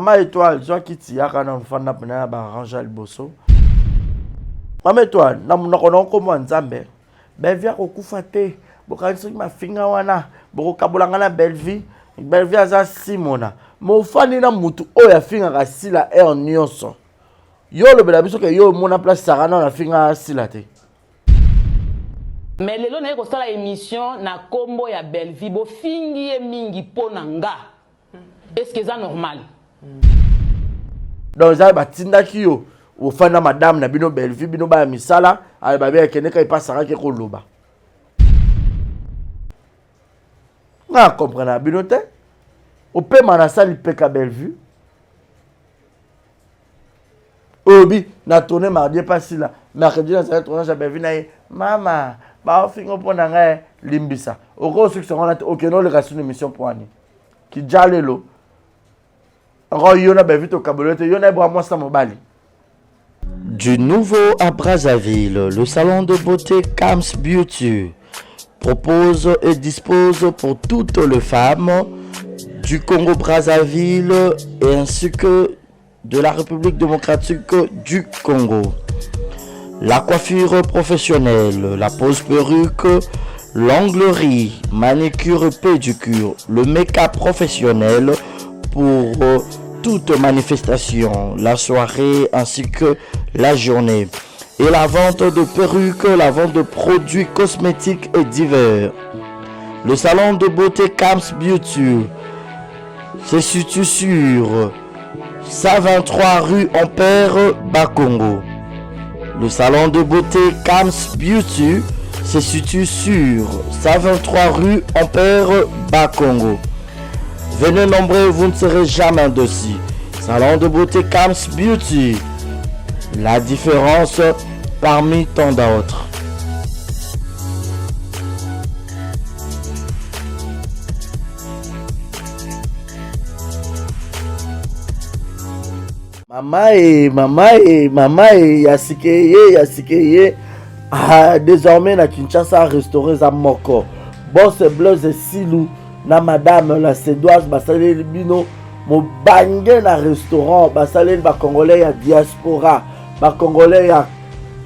Mama Etoile, zwa kiti yaka na mfanda mpena na ba range ya liboso. Mama Etoile, na monoko na nkombo ya Nzambe, Bellevue akokufa te. Bokanisi soki mafinga wana bokokabola ngai na Bellevue. Bellevue aza Simona. Mofandi na mutu oyo afingaka Sila heure nyonso. Yo olobela biso ke yo omona place Sarah nano afinga Sila te. Mais lelo naye kosala emission na kombo ya Bellevue bofingi ye mingi po na nga est ce que eza normal? Donc eza batindaki yo ofandi na madame na bino Bellevue bino baya misala aye babe akende ka epa Sarah ke koloba. Nga na comprendre bino te. Opema na sali peka Bellevue. Obi na tourne mardi epa Sila, mercredi nazali tournage ya Bellevue na ye mama baofingo mpo na ngai limbisa. Okosukisa ngo na te okende oleka sino émission mpo ani kijalelo encore yo na Bellevue tokabolo te yo na ye bwa mwasi na mobali. Du nouveau à Brazzaville, le salon de beauté Kams Beauty propose et dispose pour toutes les femmes du Congo-Brazzaville et ainsi que de la République démocratique du Congo. La coiffure professionnelle, la pose perruque, l'onglerie, manicure et pédicure, le make-up professionnel pour toute manifestation, la soirée ainsi que la journée. Et la vente de perruques, la vente de produits cosmétiques et divers. Le salon de beauté Kams Beauty se situe sur 123 rue Ampère Bakongo. Le salon de beauté Kams Beauty se situe sur 123 rue Ampère Bakongo. Venez nombreux, vous ne serez jamais indécis. Salon de beauté Kams Beauty. La différence parmi tant d'autres. Mama e, mama e, mama e, ya sike ye, ya sike ye. Ah, désormais na Kinshasa restaurant eza moko. Boss Blaise Silu na madame la Cédoise basaleli bino mobange na restaurant, basaleli ba congolais ya diaspora, ba congolais ya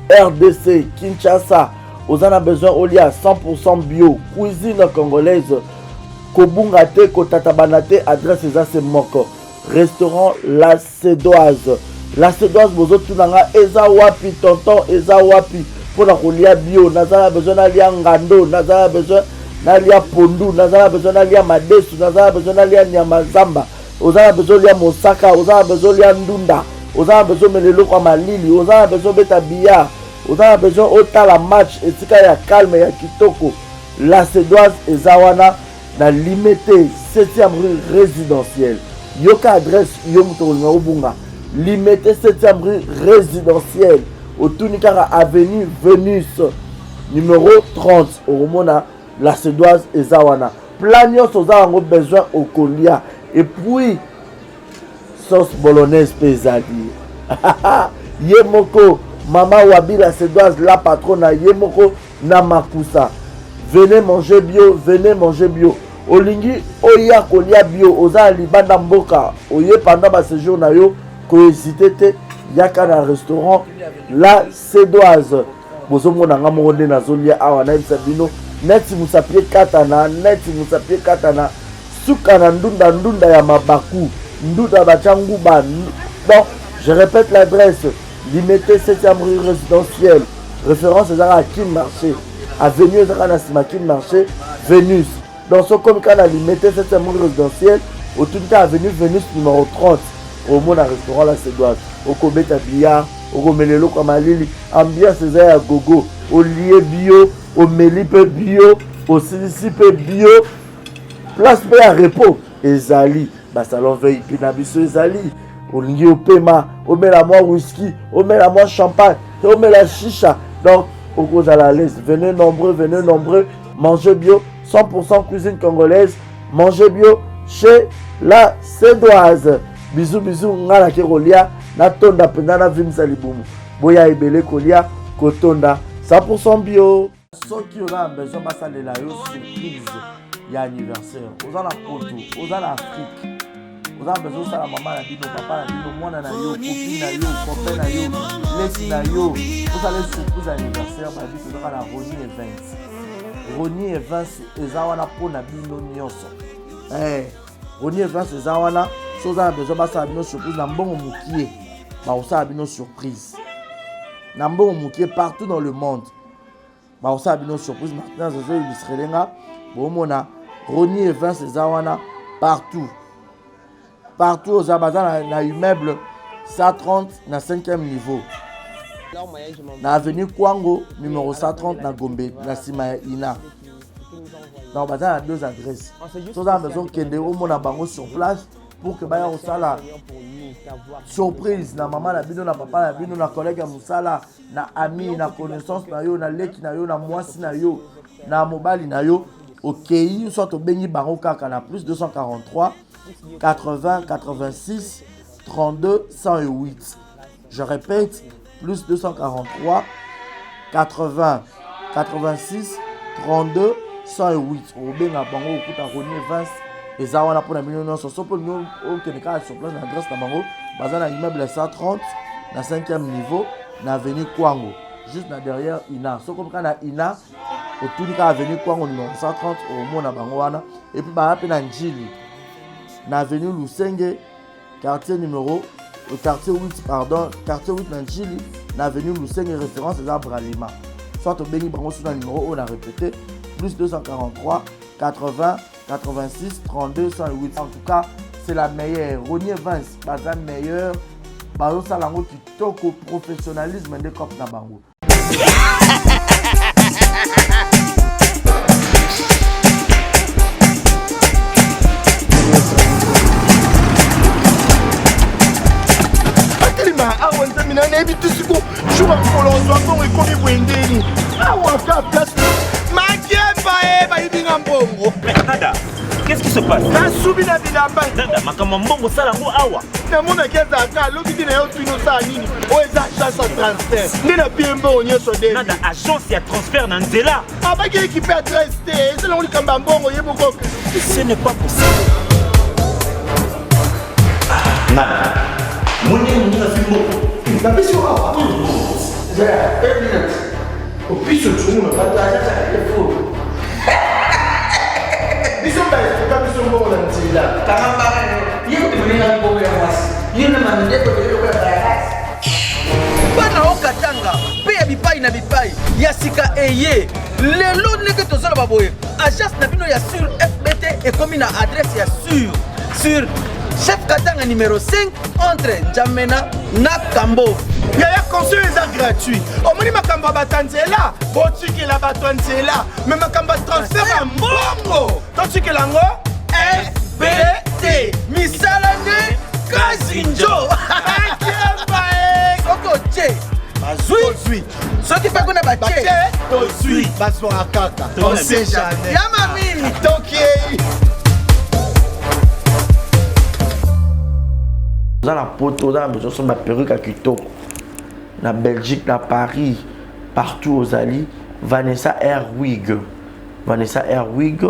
RDC Kinshasa. Oza na besoin olia 100% bio, cuisine congolaise, kobunga te, kotatabana te, adresse eza se moko. Restaurant La Cédoise. La Cédoise bozotuna nga eza wapi tonton, eza wapi mpona kolia bio? Naza na besoin nalia ngando, naza na besoin nalia pondu, naza na besoin nalia madesu, naza na besoin nalia nyama zamba, oza na besoin olia mosaka, oza na besoin olia ndunda, oza na besoin omela eloko ya malili, oza na besoin obeta billard, oza na besoin otala match esika ya calme ya kitoko. La Cédoise eza wana na Limete 7e rue résidentielle. Yoka adresse yo moto okolinga obunga. Limete 7e rue résidentielle. Otuni kaka avenue Venus numéro 30 okomona la Cédoise eza wana. Plat nyonso oza yango besoin okolia. Et puis sauce bolognaise mpe ezali. Ye moko mama Wabi la Cédoise la patronne ye moko na makusa. Venez manger bio, venez manger bio. Olingi oya kolia bio, oza na libanda mboka, oye pendant ba séjour na yo, ko hésiter te, yaka na restaurant la Cédoise. Bozomona nga moko nde nazolia awa, nayebisa bino neti musapi ekatana, neti musapi ekatana, suka na ndunda ndunda ya mabaku, ndunda batia nguba. Donc, je répète l'adresse, Limete 7e rue résidentielle. Référence ezaka Kin Marché. Avenue ezaka na sima Kin Marché, Venus. Donc soki okomi kaka na Limete 7e rue résidentielle, otuni kaka avenue Venus numéro 30, omona restaurant la Cédoise. Okobeta billard, okomela eloko ya malili, ambiance eza ya gogo, olie bio, omeli pe bio, osilisi pe bio, place pe ya repos ezali. Ba salon VIP na biso ezali. Olingi opema, omela mwa whisky, omela mwa champagne, omela shisha. Donc okozala à l'aise. Venez nombreux, venez nombreux, mangez bio, 100% cuisine congolaise, mangez bio chez la Cédoise. Bisous bisous, nga na ke kolia, na tonda mpenza na vimisa libumu. Boya ebele kolia, kotonda 100% bio. Soki oza na besoin basalela yo surprise ya anniversaire, oza na poto, oza na Afrique, Oza na besoin osala mama na bino, papa na bino, mwana na yo, copine na yo, copain na yo, leki na yo, osala surprise anniversaire, babi tozaka na Rony Events. Rony Events eza wana mpo na bino nyonso. Eh, Rony Events eza wana, so oza na besoin basala bino surprise na mbongo mokie, bakosala bino surprise na mbongo mokie partout dans le monde. Bakosala bino surprise. Martinez azo illustrele nga, bomona Rony Events eza wana partout. Partout oza baza na, na immeuble 130 na 5e niveau na avenue Kwango numéro 130 na Gombe na sima ya Ina. Donc baza na deux adresses. Toza na besoin kende omona bango sur place pour que baya kosala surprise na mama na bino, na papa na bino, na collègue ya mosala, na ami, na connaissance na yo, na leki na yo, na mwasi na yo, na mobali na yo. Okei soit obengi bango kaka na plus 243 80 86 32 108. Je répète, plus 243 80 86 32 108. Obenga bango okuta Rony Evans eza wana mpona bino nyonso. Soki olingi okende kaka sur place na adresse na bango, baza na immeuble 130 na 5e niveau na avenue Kwango, juste na derrière Ina. Soki kaka na Ina, otuni kaka avenue Kwango numéro 130, omona bango wana. Et puis baza mpe na Njili na avenue Lusenge, quartier numéro quartier 8, pardon, quartier 8 na Njili na avenue Lusenge, référence eza Bralima. Soit obengi bango sur na numéro oyo na répété, plus 243 80 86 32 108. En tout cas, c'est la meilleure. Rony Evans baza meilleur, bazosala yango kitoko, professionnalisme nde cop na bango. Atelema awa, nzambe na nayebi te siko jour ya mokolo ozwa mbongo ekomi boye ndeni awa ka place makiemba e bayibi nga mbongo. Nada, qu'est-ce qui se passe? Nasubi na bilamba. Nada, makambo ya mbongo osala yango awa. Namonaki ezalaka alobi te na yo tuni osala nini, oyo eza agence ya transfert nde na pie mbongo nyonso de. Nada, agence ya transfert na nzela. Abaki ekipe adresse te, eza nango likambo ya mbongo ye moko. Ce n'est pas possible. Nada, moni moninga azwi mbongo. Napesi yo awa. Zala, une minute. Opiso tshungu na bato aza telefone. Biso baestoka biso mbongo na nzela. Kanga mbanga yo. Ye kutu moninga mbongo ya mwasi. Yo na mandeko de lokola bayakasi. Bana o Katanga mpe ya bipai na bipai ya sika eye lelo ndenge tozoloba boye, agence na bino ya sur FBT ekomi na adresse ya sur chef Katanga numéro 5 entre N'Djamena na Kambo. Yaya, conseil eza gratuit. Omoni makambo ya bato ya nzela, botikela bato ya nzela, me makambo ya transfert ya mbongo totikela yango FBT. Misala nde kazinjo. Soki otie bazwi, soki mpe kuna batie tozwi, bazwaka kaka, on sait jamais. Ya mami. Tokei. Oza na poto, oza na besoin osomba perruque ya kitoko na Belgique, na Paris, partout ozali, Vanessa Airwig, Vanessa Airwig,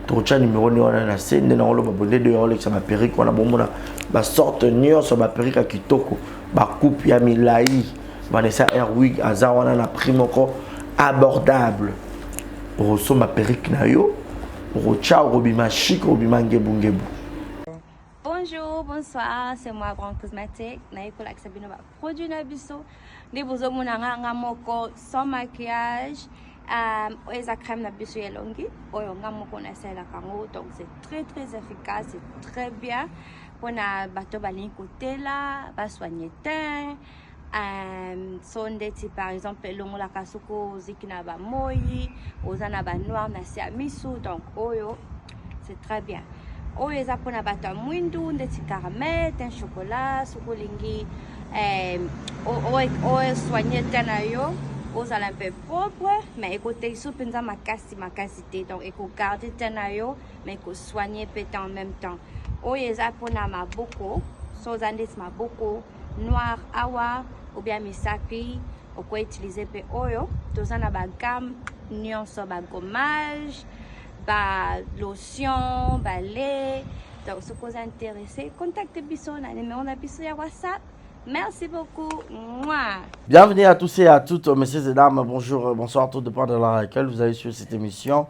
tokotya numero nde wana na se nde naoloba bonde de olekisa baperruque wana, bomona basorte nyonso baperruque ya kitoko, bacoupe ya milai. Vanessa Airwig aza wana na prix moko abordable. Okosomba perruque na yo, okotya, okobima chic, okobima ngebungebu. Bonjour, bonsoir, c'est moi Grand Cosmétique. Naye kolakisa bino ba produit na biso. Nde bozomona nga nga moko sans maquillage. Oyo eza crème na biso ya elongi oyo nga moko nasalelaka yango, donc c'est très très efficace, c'est très bien mpona bato balingi kotela basoigne teint. So ndeti par exemple elongolaka soki oziki na bamoi, oza na banoir na se ya misu, donc oyo c'est très bien. Oyo eza mpona bato ya mwindu ndeti caramel, teint chocolat, soki olingi osoigne teint na yo ozala mpe propre, mais ekotekiso mpenza makasi makasi te, donc ekogarde teint na yo mais ekosoigne mpe teint en même temps. Oyo eza mpona maboko, so oza ndeti maboko noir awa ou bien misapi, okoutilize mpe oyo. Toza na bagamme nyonso, bagommage, ba lotion, ba lait, Donc soki oza intéressé, contacte biso na numéro na biso ya WhatsApp. Merci beaucoup. Mouah. Bienvenue à tous et à toutes, messieurs et dames. Bonjour, bonsoir, tout dépend de l'heure à laquelle vous allez suivre cette émission.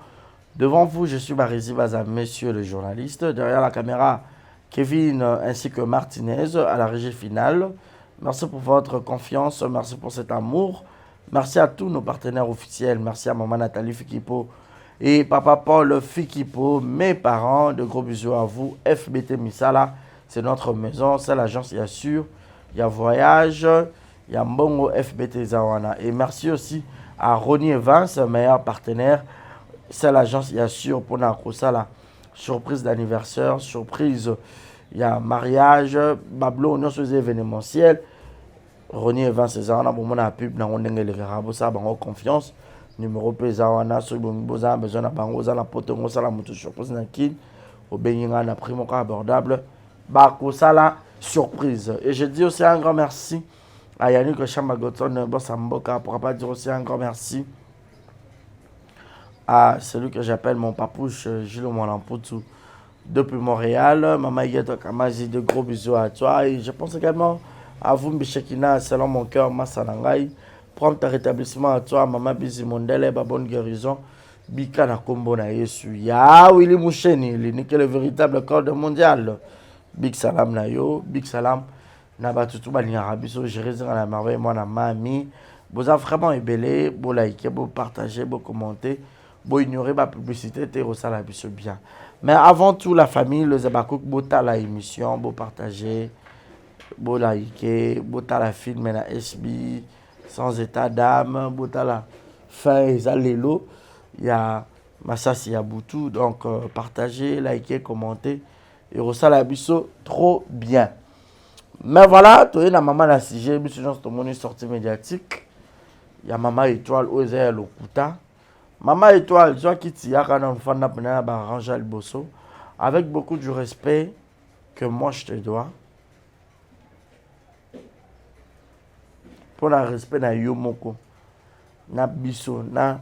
Devant vous, je suis Barési Baza, monsieur le journaliste. Derrière la caméra, Kevin ainsi que Martinez à la régie finale. Merci pour votre confiance, merci pour cet amour. Merci à tous nos partenaires officiels. Merci à maman Nathalie Fikipo et papa Paul Fikipo, mes parents. De gros bisous à vous. FBT Misala, c'est notre maison, c'est l'agence Yassur. Il y a Voyage, il y a Mbongo FBT Zawana. Et merci aussi à Ronnie Evans, meilleur partenaire. C'est l'agence Yassur pour la surprise d'anniversaire, surprise, il y a mariage, bablo, nous sommes événementiels. Ronnie Evans eza wana bomona pub nango ndenge elekaka bosala bango confiance numéro mpe eza wana soki boza na besoin na bango oza na poto yango osala moto surprise na kin obengi ngai na prix moko abordable bakosala surprise. Et je dis aussi un grand merci à Yannick Chamba Godson Bossa Mboka, pour pas dire aussi un grand merci à celui que j'appelle mon papouche Gilles Mwalamputu depuis Montréal, Mama Yeto Kamazi, de gros bisous à toi. Et je pense également à vous, Mbishekina, selon mon cœur, Massanangai. Prends ton rétablissement à toi, Mama Bizi Mondele, ba bonne guérison. Bika na kombo na Yesu. Ya Willy Moucheni, l'unique le véritable code mondial. Big salam na yo, big salam na batutu balingaka biso, Jérémy na merveille, moi na mami. Boza vraiment ebele, bo liker, bo partager, bo commenter, bo ignorer ba publicité te rosala biso bien. Mais avant tout la famille, le Zabakouk, bo tala émission, bo partager, bo liker, bo tala film na SB sans état d'âme, bo tala fin eza lelo ya masasi ya butu. Donc partager, liker, commenter et rosala biso trop bien. Mais voilà, toye na mama na sujet biso nyonso tomoni sortie médiatique ya mama étoile oyo eza ya lokuta. Mama étoile zwaki tiyaka na mfanda pena na ba range ya liboso avec beaucoup du respect que moi je te dois. Pour la respect na yo moko na biso na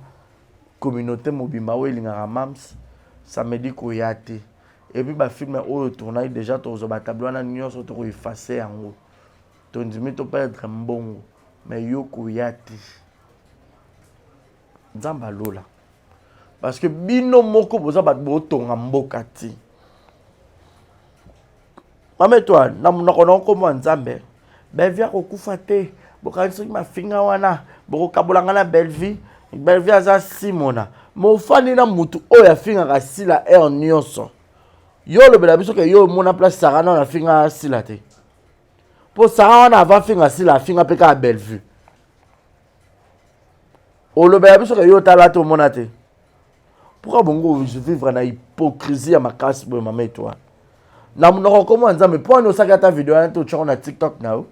communauté mobimba oyo elingaka mams samedi koya te. Et puis ba film oyo tournaki déjà tozo ba tableau wana nyonso toko effacer yango. Tondimi to perdre mbongo mais yo koya te. Nzamba lola. Parce que bino moko boza bat botonga mboka ti. Mama étoile na monoko na kombo Nzambe. Bellevue akokufa te. Bokanisi soki mafinga wana bokokabolanga na Bellevue. Bellevue aza Simona. Mofandi na mutu oyo afingaka Sila air nyonso. Yo olobela biso ke yo omona place Sarah na afinga Sila te. Po Sarah wana avant afinga Sila afinga pe kaka Bellevue. Olobela biso ke yo tala te omona te. Pourquoi bongo vivre na hypocrisie ya makasi boye mama étoile? Na monoko kombo Nzambe po wana osaki ata video wana te otiako na TikTok na yo.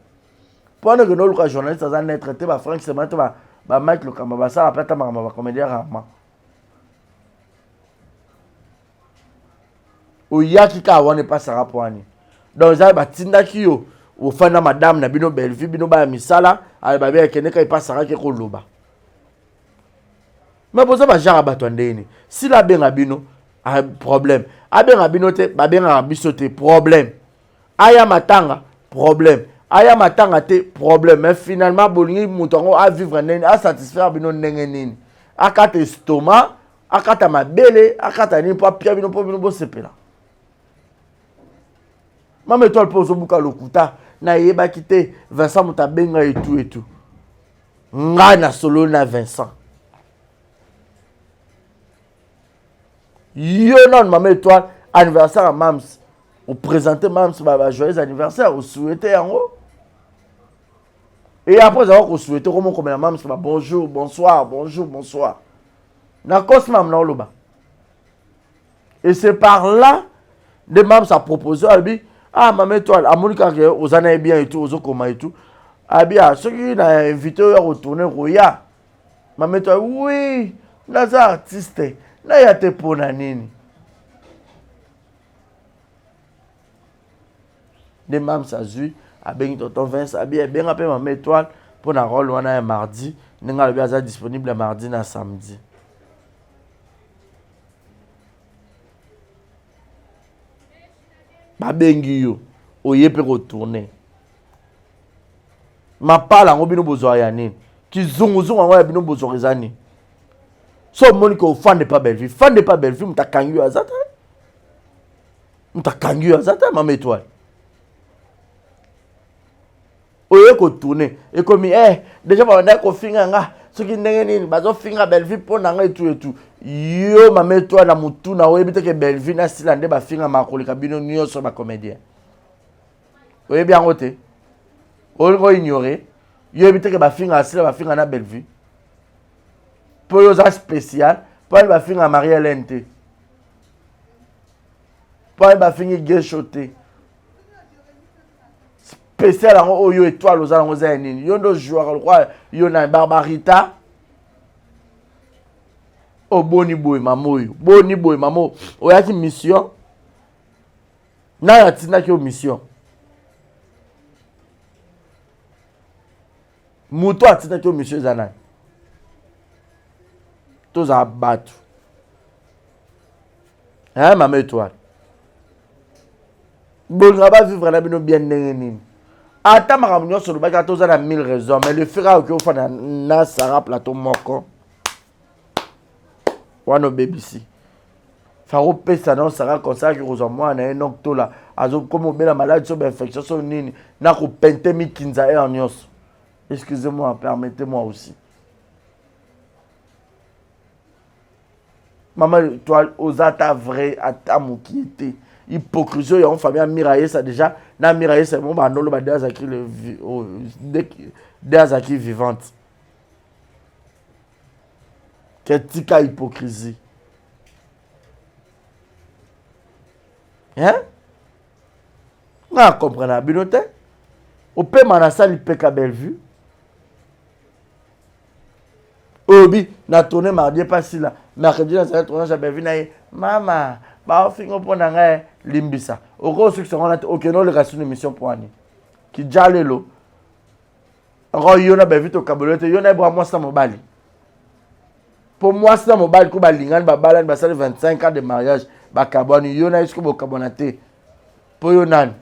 Po wana okende oluka journaliste aza neutre te ba Frank Sema te ba Mike Lokamba basala pe ata makambo ba comédien rarement. Oyaki kaka wana epasaka po wani. Donc eza batindaki yo ofanda madame na bino Bellevue bino baya misala aye babe akende kaka epasaka ke koloba. Mais boza ba genre bato ya ndenge nini? Sila abenga bino ah, problème. Abenga bino te babengaka biso te problème. Aya matanga problème. Aya matanga te problème. Mais finalement bolingi moto yango a vivre ndenge a satisfaire bino ndenge nini? Akata estomac, akata mabele, akata nini po apia bino po bino bosepela. Mama étoile po ozobuka lokuta nayebaki te Vincent moto abenga etu etu. Nga na solo na Vincent. Yo non mama étoile anniversaire à Mams. On présentait Mams ba, ba joyeux anniversaire, on souhaitait yango. Et après avoir qu'on souhaitait comment comme la Mams ba bonjour, bonsoir, bonjour, bonsoir. Na kosma na oloba. Et c'est par là de Mams a proposé à lui ah maman étoile amonika que ozana bien et tout ozokoma et tout. Abia ceux qui n'a invité à retourner Roya. Maman étoile oui, naza artiste. Na ya te pona nini? De Mams azui abengi tonton Vince abi ebenga pe maman étoile pour na rôle wana ya mardi ndenge alobi aza disponible mardi na samedi. Babengi yo oye mpe kotourne mapala yango bino bozwaka ya nini? Kizunguzungu yango ya bino bozwaka eza nini? So omoni ke ofande pa Bellevue, fande pa Bellevue, moto akangi yo aza te, moto akangi yo aza te. Mama Etoile, oye kotourne, ekomi deja babandaki kofinga nga soki ndenge nini, bazofinga Bellevue mpo na nga etu etu. Yo mama Etoile, na motu na oyebi te ke Bellevue na Sila nde bafingamaka koleka bino nyonso bacomédien? Oyebi yango te, olingi oignore. Yo oyebi te ke bafingaka Sila, bafinga na Bellevue, mpo yo oza spécial? Mpo ani bafinga Marie Hélène te? Mpo ani bafingi Gesho te? Spécial yango oyo Étoile oza yango eza ya nini? Yo nde ojouaka lokola yo na Barbarita. O boni boye mama oyo, boni boye mama oyo, oyaki mission nayo, atindaki yo mission? Moto atindaki yo mission eza nani? Tozala bato, hein? Mama Étoile, bolinga bavivre na bino bien ndenge nini? Ata makambo nyonso olobaki, ata oza na mille raison, mais le fait kaka oki ofanda na Sara plateau moko wana, obebisi. Fakopesa na Sara conseil aki kozwa mwana na ye nok tola azokoma obela maladi so bainfection so nini na kopente mikinza heure nyonso. Excusez-moi, permettez-moi aussi, mama Étoile, oza ata vrai ata mokie te. Hypocrisie oyo yango famille Amira ayesa déjà na Amira ayesa mo bandolo bade azalaki de azalaki vivante ke tika hypocrisie, hein? Nga comprendre na bino te. Opema na sali peka Bellevue, oyobi na tourne mardi epa Sila, mercredi nazali tournage ya Bellevue na ye. Mama, baofingo mpo na ngai, limbisa, okosukisa ngo na te. Okende oleka sino émission mpo ani kija lelo yango yo na Bellevue tokabolo te. Yo na ye bwa mwasi na mobali, mpo mwasi na mobali ko balingani, babalani, basali 25 ans de mariage, bakabwani. Yo na ye soki bokabwana te, mpo yo nani?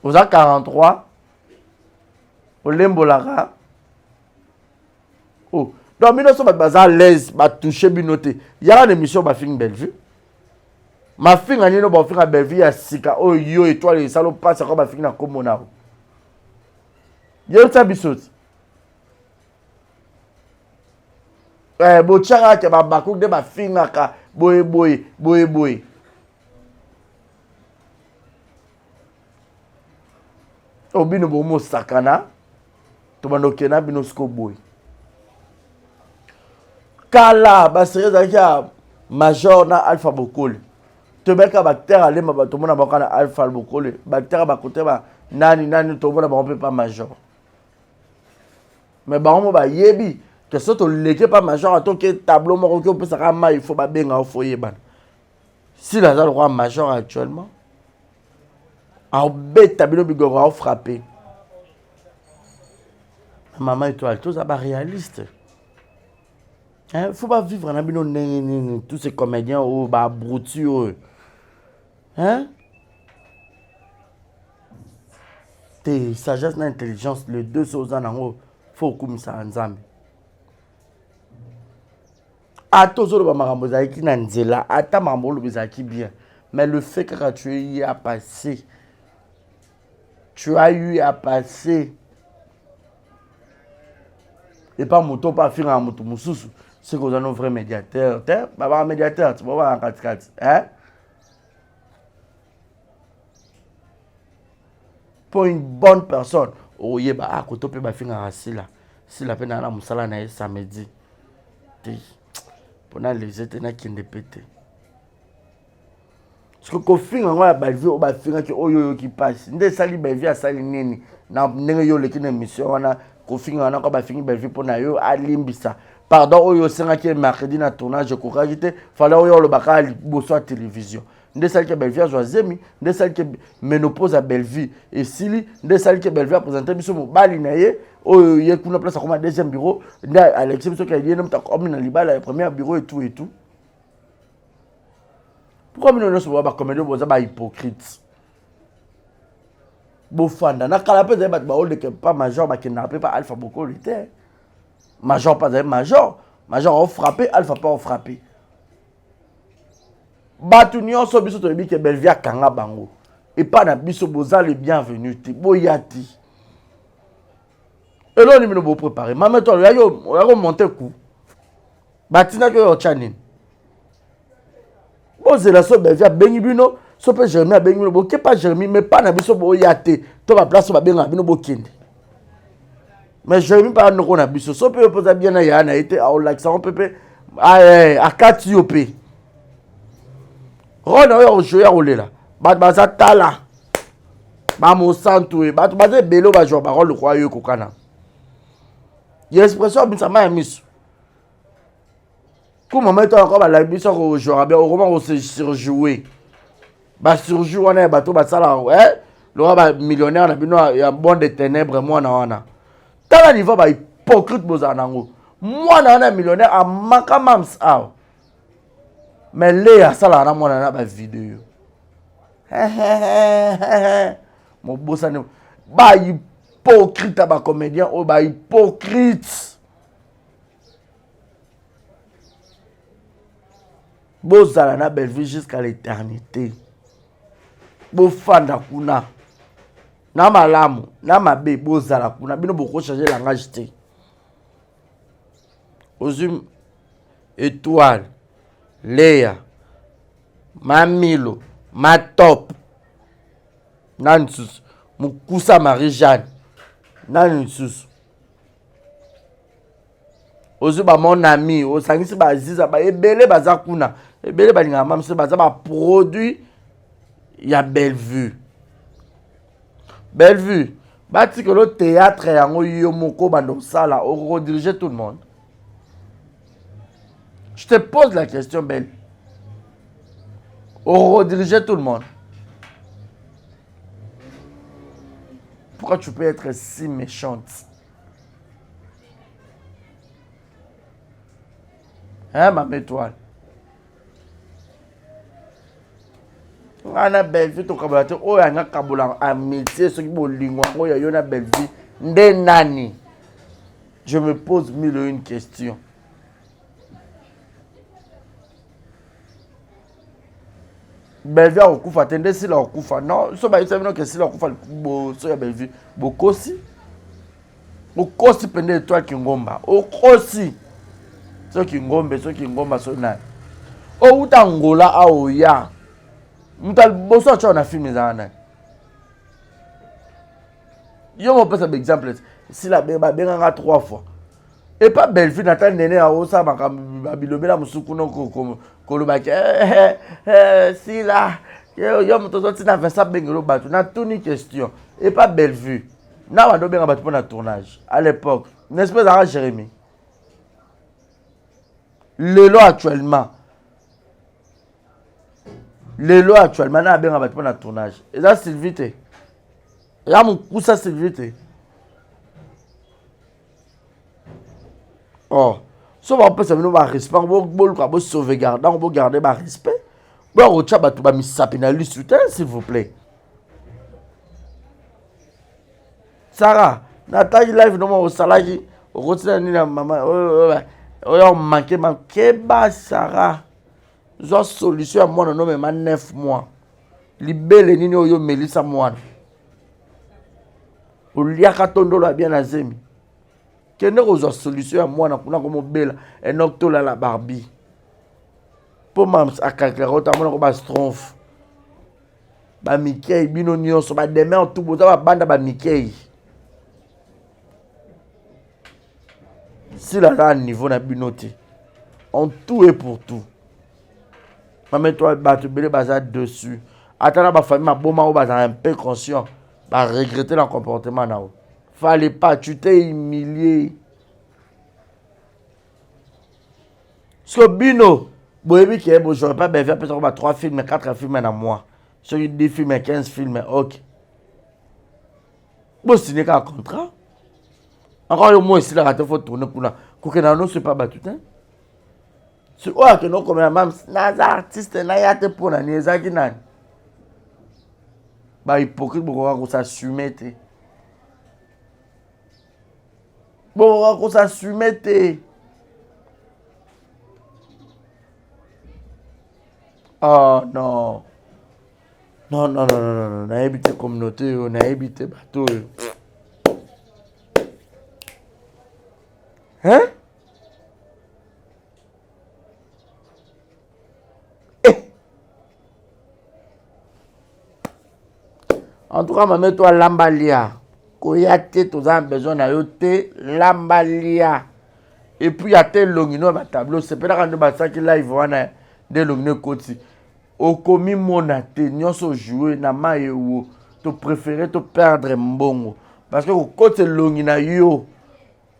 Oza 43, olembolaka. Oh, donc bino so bato baza à l'aise, batouche bino te. Yaka na émission, bafingi Bellevue, mafinga nini bafinga Bellevue ya sika oyo yo Étoile esala opasi ako bafingi na nkombo na yo? Yebisa biso ti botiaka ke babakuki nde bafingaka boye boye boye boye. Oyo bino bomosakana, tobanda okende na bino siko boye. Kala baserie ezalaki ya Major na Alpha Bokole, toyebaka baacteur alemba bato, tomona bango na Alpha Bokole, baacteur bakote ba nani nani, tomona bango mpe pa Major. Mais bango mo bayebi ke so toleki pa Major, atoke tableau moko oki opesaka mai, fo babenga yo, fo yebana. Sila aza lokola Major actuellement, aobeta bino bigoro, aofrappe. Mama Étoile, toza baréaliste, hein? Faut bavivre na bino ndenge nini, tous ces comédiens oyo baabruti oyo, hein? Te, sagesse na intelligence, le deux so oza nango, fo okumisaka Nzambe. Ata ozoloba makambo ezalaki na nzela, ata makambo oloba ezalaki bien, mais le fait kaka tu y a passé, tu as eu à passer epa moto mpo afingaka moto mosusu, soki oza no vrai médiateur te, babaka médiateur ti bobaka katikati, hein? Mpo une bonne personne oyeba ah, koto mpe bafingaka Sila, Sila mpe naa na mosala na ye samedi te, mpo naleze te, nakende mpe te. Soki kofinga yango ya Bellevue oyo bafingaki oyo oyoki mpasi nde esali Bellevue asali nini na ndenge yo oleki na émission wana? Kofinga wana ko bafingi Bellevue mpo na yo alimbisa, pardon oyo osengaki ye mercredi na tournage ekokaki te, fale oyo olobaka liboso ya télévision nde esalaki Bellevue azwa zemi, nde esalaki ménopause ya Bellevue esili, nde esalaki Bellevue apresente biso mobali na ye oyo ye kuna place akoma deuxième bureau, nde alexi biso ke ye nde moto akomi na libala ya premier bureau et tout et tout. Pourquoi bino nyonso boza bacomédien, boza bahypocrite? Bofanda na kala mpe ezali bato baoleka pa major, bakendaka mpe pa Alpha Bokoli te. Major mpe azali major, major aofrappe, Alpha mpe aofrappe bato nyonso. Biso toyebi ke Bellevie akanga bango epa na biso. Boza le bienvenu te, boya te. Eloni bino boprépare mame to oyaki omonte coup, batindaki oyo otya nini? Bozela so Bellevie abengi bino, so mpe Jérémi abengi bino, bokepa Jérémi. Mais pa na biso boya te, to baplace oyo babengaka bino bokende. Mais Jérémi mpe anoko na biso, so mpe yo mpoza bien na yaya na ye te, aolakisa ngo mpe mpe akati yo mpe role oyo akojoue ya kolela. Bato baza tala bamosantu ye, bato baza ebele oyo bazwa barole lokola yo ekokana ya expression abimisa mai ya miso. Ku mama eto yango balaki biso akojouaka bien, okoma kose surjouer. Basurjoue wana ya bato basalaka eh? Lokola bamillionnaire na bino ya bonde de ténèbre. Mwana wana, tala niveau bahypocrite bozala nango. Mwana wana ya millionnaire amaka mams awa, mais Leya asalaka na mwana na bavideo mobosani. Bahypocrite ya bacomédien oyo, bahypocrite. Bozala na Bellevue jusqu'à l'éternité. Bofanda kuna na malamu na mabe, bozala kuna. Bino bokochange langage te. Ozwi Étoile, Leya, Mamilo, Matop, nani lisusu? Mokusa Marie Jeanne, nani lisusu? Ozwi ba mon ami, osangisi baziza ba ebele baza kuna, ebele balingaka mamse, baza baproduit ya Bellevue. Bellevue batikelo théâtre yango, yo moko banda osala, okodirige tout le monde. Je te pose la question, Belle, okodirige tout le monde. Pourquoi tu peux être si méchante, hein, ma étoile? Ngai na Bellevue tokabola te. Oyo anga kabola amitié, soki bolingo yango ya yo na Bellevue nde nani? Je me pose mille et une question. Bellevue akokufa te nde Sila akokufa? Non, so bayebisa bino ke Sila akokufa liboso ya Bellevue, bokosi, okosi mpenza. Étoile Kingomba, okosi. Soki Ngombe, soki Ngomba, soki nani, owuta Ngola aoya, moto aliboso atya na film ezala nani? Yo mopesa baexemple. Sila babenganga trois fois epa Bellevue. Nata nene aosala makambo babilobela mosusu kuna, kolobaki eh, eh, eh, Sila yo moto ozotina Vincent bengelo bato. Natuni question: epa Bellevue na bando obenga bato mpo na tournage à l'époque, n'est-ce pas? Ezalaka Jérémie. Lelo actuellement, lelo actuellement na abenga bato mpo na tournage eza Sylvie te, eza mokusa Sylvie te. Oh, so bapesa bino barespect, boluka bosauvegarde yango, bogarde barespect, boya kotya bato bamisapi na lisu te, s'il vous plaît. Sara, nataki live noma osalaki, okotina nini ya mama oyo manke makeba. Sara, zwa solution ya mwana nomema 9 mois. Libele nini oyo omelisa mwana? Oliaka tondolo ya bien na zemi. Kende kozwa solution ya mwana kuna komobela. Enok tolala Barbie mpo mams akalkulaka otamonako bastronfe bamikei. Bino nyonso bademer tu boza babanda bamikei. Sila aza na niveau na bino te en tout et pour tout. Mame to bato ebele baza dessus, ata na bafamille maboma oyo bazala un peu conscient, baregrete na comportement na yo. Fallait pas, tu t'es humilié. So bino boyebi ke bozwaka pa Bellevue, apesaka ba 3 filme, 4 filme na mois, soki 10 filme, 15 filme, ok, bosine kaka contrat. Encore yo mo esilaka te, faut tourner kuna, kokenda nyonso epa bato te. Si oyo akende okomela mams naza artiste naya te mpo na nini ezalaki nani bahypocrite bokoka kosassume te bokoka kosassume te oh non non non non non non nayebi te communauté oyo nayebi te bato oyo hein eh! En tout cas, mame toi lamba lia. Koya te toza na besoin na yo te lamba lia. Et puis ata elongi no ba tableau sepelaka nde basaki live wana nde elongi no ekoti. Okomi mona te nyonso jouer na mayi ewo to préférer to perdre mbongo parce que kokota elongi na yo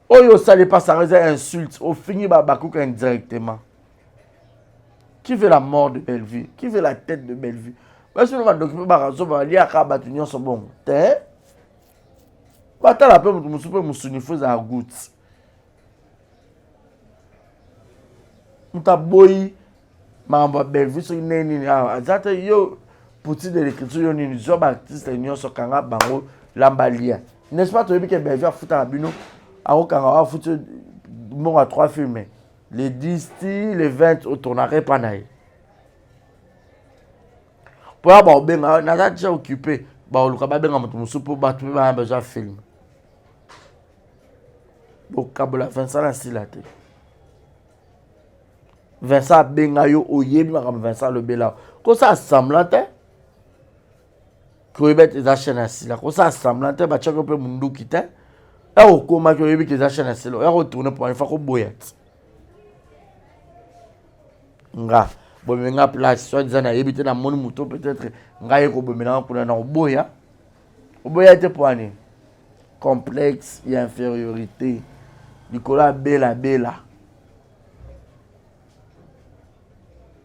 oyo osali epasaka eza insulte ofingi babakuka indirectement qui veut la mort de Bellevue qui veut la tête de Bellevue basi no bandoki mpe bakazoba baliaka bato nyonso bongo te batala mpe moto mosusu mpe mosuni fo ezala goutte moto aboyi makambo ya Bellevue soki ndenge nini awa aza te yo poutine de l'écriture yo nini zwa baartiste nyonso kanga bango lamba lia n'est-ce pas toyebi ke Bellevue afutaka bino akokanga afuti mbongo ya 3 filme le 10 ti le 20 otournaka epa na ye mpo ya baobenga naza déjà occupé baoluka babenga moto mosusu mpo bato mpe bana bazwa filme bokabola Vincent na Sila te Vincent abenga yo oyebi makambo Vincent alobela kosala semblant te koyeba ete eza chaîne ya sila kosala semblant te batiaki yo mpe munduki te ya okomaki oyebi ke eza chaîne ya sila oya kotourne mpo ifa koboya ti nga bomemi nga place soit disant nayebi te namoni moto peut-être ngai ekobomela nga kuna na koboya oboya te mpo ani complexe ya infériorité likolo ya bela bela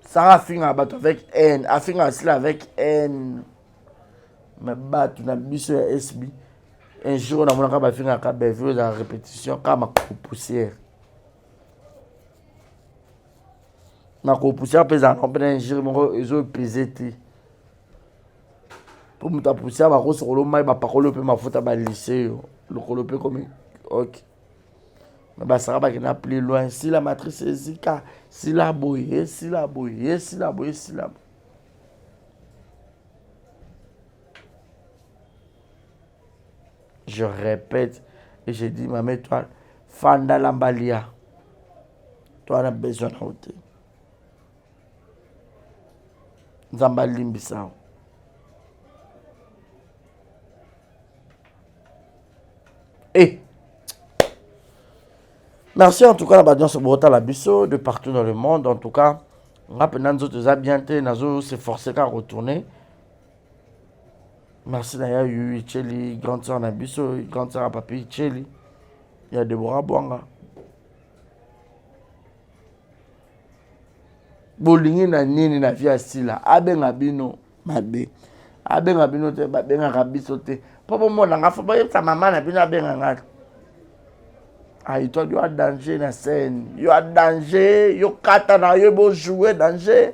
Sarah afingaka bato avec haine afingaka sila avec haine me bato na biso ya sb un jour namonaka bafingaka bellevue ezala répétition kaka makolo poussière makolo poussière mpe ezalaka mpe na injure moko ezopese te mpo moto ya poussière bakosokolo mai bapakoli yo mpe mafuta balise yo lokolo mpe komi ok me basaka bakenda plus loin sila matrice ezika sila boye esila boye esila boye esila boye je répète et je dis mama étoile fanda lamba lia toi na besoin na yo te nzambe alimbisa yo Eh. Merci en tout cas na bato nyonso botala biso de partout dans le monde en tout cas nga mpenza nzoto eza bien te nazo se forcer kaka retourner merci na ya yuyu icheli grande sœur na biso grande sœur ya papi icheli ya Deborah Bwanga bolingi na nini na vie ya sila abenga bino mabe abenga bino te babengaka biso te mpo bomona nga fo boyebisa mama na bino abenga nga aitwadi yo a danger na scène yo a danger yo kata na yo bojoue danger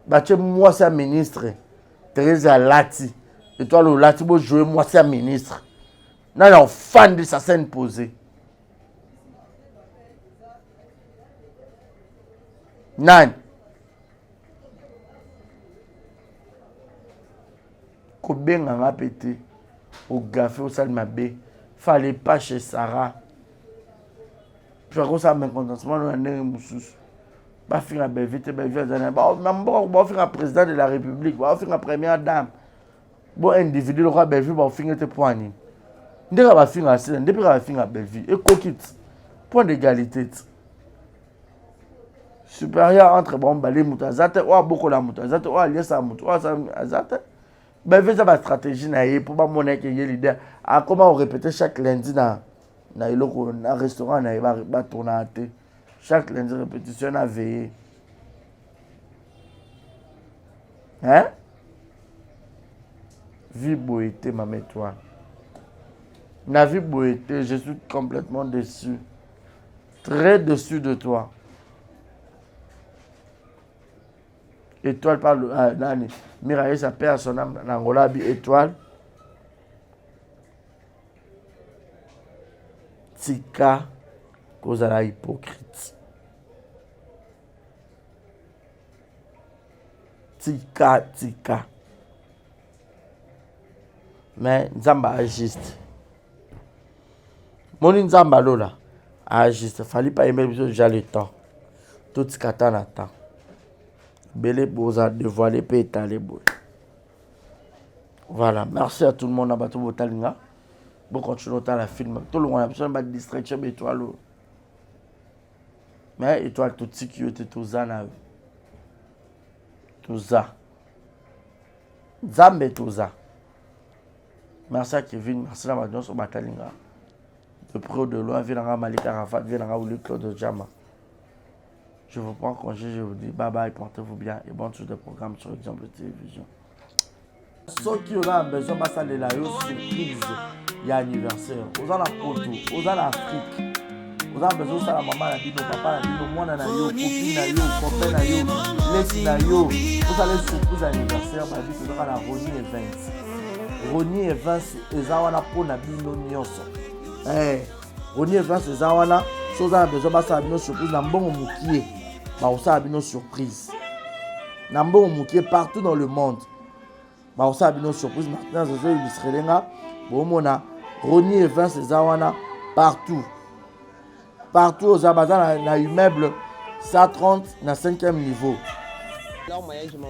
batie mwasi ya ministre therese alati etoile olati bojoue mwasi ya ministre nani ofandisa scène posée nani kobenga nga mpe te ogafe osali mabe fallait pas chez Sarah akosala mécontentement na ndenge mosusu bafinga Bellevue te Bellevue aza na na mboka baofinga président de la république baofinga première dame bo individu lokola Bellevue baofinga te mpo ya nini ndenge bafinga sila nde mpe bafinga Bellevue ekoki ti point d'égalité ti supérieur entre bango mibale moto aza te oyo abokola moto aza te oyo aliesaka moto oyo aza te Bellevue eza bastratégie na ye mpo bamona eke ye leader akoma korépéte chaque lundi na na eloko na restaurant na ye batournaka te chaque lundi répétition na veille hein vie boye te mama étoile na vie boye te je suis complètement déçu très déçu de toi. Étoile par euh, nani Miraesa paix à son âme na Angola abi étoile tika kozala hypocrite tika tika mais nzambe ajuste moni nzambe alola ajuste fali pa yembeli biso deja le temps totika ata na temps ebele boza devoile mpe etale boye voilà merci à tout le monde na bato botali nga bocontinue otala film tolongwa na biso na badistraction baetoile oyo mais étoile totiki yo te toza na yo toza nzambe toza merci à kevin merci na bato nyonso batali nga de près ou de loin vie na nga malika rafat vie na nga wili claude jama je vous prends congé je vous dis bye bye portez-vous bien et bonne suite de programme sur exemple télévision soki oza na besoin basalela yo surprise ya anniversaire oza na poto oza na afrique oza na besoin osala mama na bino papa na bino mwana na yo copine na yo copain na yo leki na yo osala surprise ya anniversaire babi tozaka na roni events roni events eza wana mpo na bino nyonso eh, roni events eza wana so oza na besoin basala bino surprise na mbongo mokie bakosala bino surprise na mbongo mokie partout dans le monde bakosala bino surprise martinez azo illustrele nga bomona roni evans eza wana partout partout oza baza na, na immeuble 130 na 5e niveau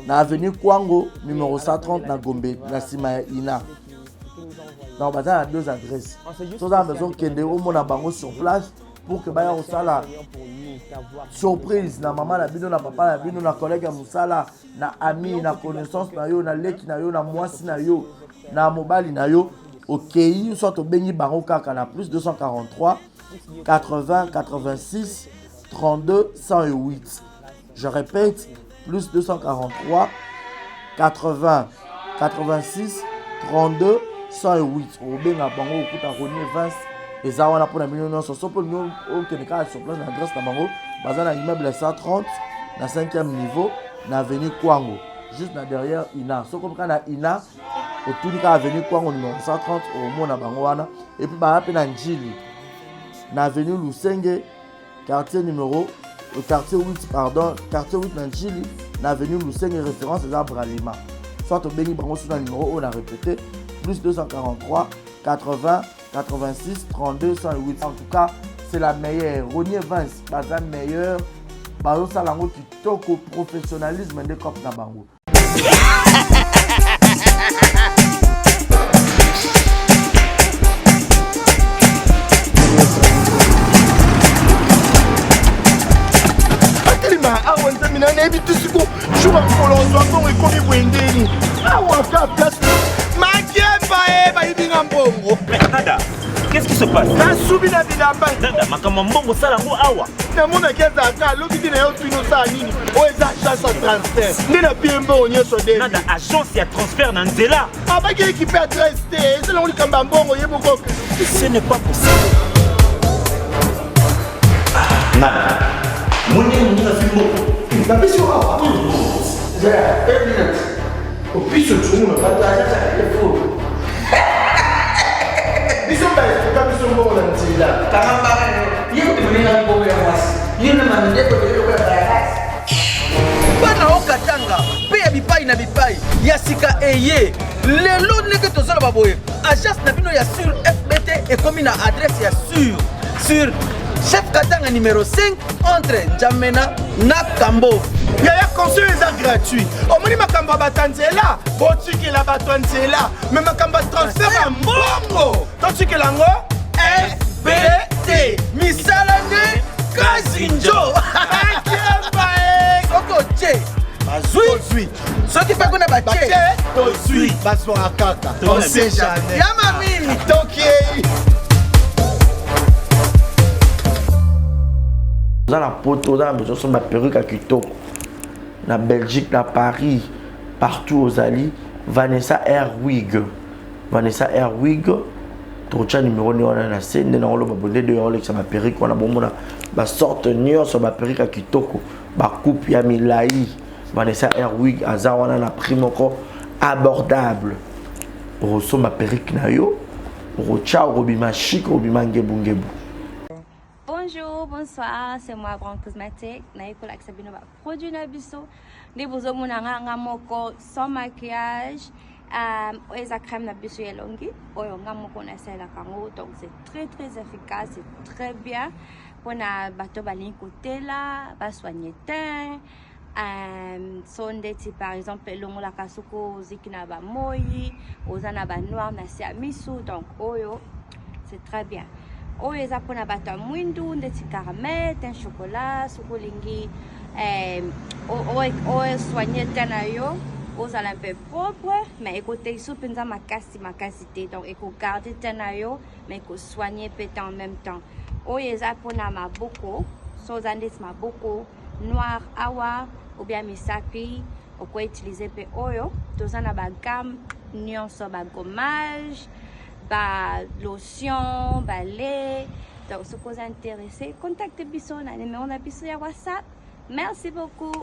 na avenue kwango numéro 130 na gombe na nsima ya ina donc baza na deux adresses soza na besoin okende omona bango sur place pour que baya kosala surprise na mama na bino na papa na bino na collègue ya mosala na ami na connaissance na yo na leki na yo na mwasi na yo na mobali na yo okei soit obengi bango kaka na plus 243 80 86 32 108 je répète plus 243 80 86 32 108 obenga bango okuta ronier vince eza wana mpona bino nyonso so mpo bino okende kaka sur place na adresse na bango baza na immeuble 130 na 5e niveau na avenue kwango juste na derrière ina soki okomi kaka na ina otuni kaka avenue kwango numero 130 okomona bango wana epuis baza mpe na njili na avenue lusenge quartier numéro euh, quartier 8 pardon quartier 8 na njili na avenue lusenge référence eza bralima soit obengi bango so na numéro oyo na répété plus 243 80 86 32 108 en tout cas c'est la meilleure ronier vince baza meilleur bazosala yango kitoko professionnalisme nde cope na bango atelema awa nzambe na nayebi te siko jour ya mokolo ozwa mbongo ekomi boye ndeni awa ka place makemba e bayibi nga mbongo Nada, qu'est-ce qui se passe nasubi na bilamba Nada, makambo ya mbongo osala yango awa namonaki azalaka alobi te na yo tuni osala nini oyo eza agence ya transfert nde na pie mbongo nyonso de nada agence ya transfert na nzela abaki ekipe adresse te eza nango likambo ya mbongo ye moko ce n'est pas possible nada moni moninga fi mbongo napesi yo awa zela une minute opiso tshungu na bato agence ya telefone biso baestoka biso mbongo na nzela kanga mbanga ye kutu moninga mbongo ya mwasi yo na mandeko ebele lokola bayakasi bana okatanga mpe ya bipai na bipai ya sika eye lelo ndenge tozoloba boye agence na bino ya sur fbt ekomi na adresse ya sur sur chef katanga numero 5 entre njamena na kambo yaya conseil eza gratuit omoni makambo ya bato ya nzela botikela bato ya nzela me makambo ya transfert ya mbongo totikela yango fbt misala nde kazinjo soki otie bazwi soki mpe kuna batie tozwi bazwaka kaka on sait jamais ya mami tokei oza na poto oza na besoin osomba perruque ya kitoko na belgique na paris partout ozali vanessa airwig vanessa airwig tokotya numero nde wana na se nde nakoloba bonde de olekisa baperruque wana bomona basorte nyonso baperruque ya kitoko bacoupe ya milai Vanessa Airwig aza wana na prix moko abordable. Okosomba perruque na yo, okotya, okobima chic, okobima ngebungebu. Bonjour, bonsoir, c'est moi Grand Cosmétique. Naye kolakisa bino ba produit na biso. Nde bozomona nga nga moko sans maquillage. Oyo eza crème na biso ya elongi oyo nga moko nasalelaka yango, donc c'est très très efficace, c'est très bien mpona bato balingi kotela basoigne teint. So ndeti par exemple elongolaka soki oziki na bamoi, oza na banoir na se ya misu, donc oyo c'est très bien. Oyo eza mpona bato ya mwindu ndeti caramel, teint chocolat. Soki olingi osoigne teint na yo, ozala mpe propre, mais ekotelisa mpenza makasi makasi te, donc ekogarde teint na yo mais ekosoigne mpe te en même temps. Oyo eza mpona maboko, so oza ndeti maboko noir awa ou bien misapi, okoutilize mpe oyo. Toza na bagamme nyonso, bagommage, balotion, balait. Donc soki oza intéressé, contacte biso na numéro na biso ya WhatsApp. Merci beaucoup.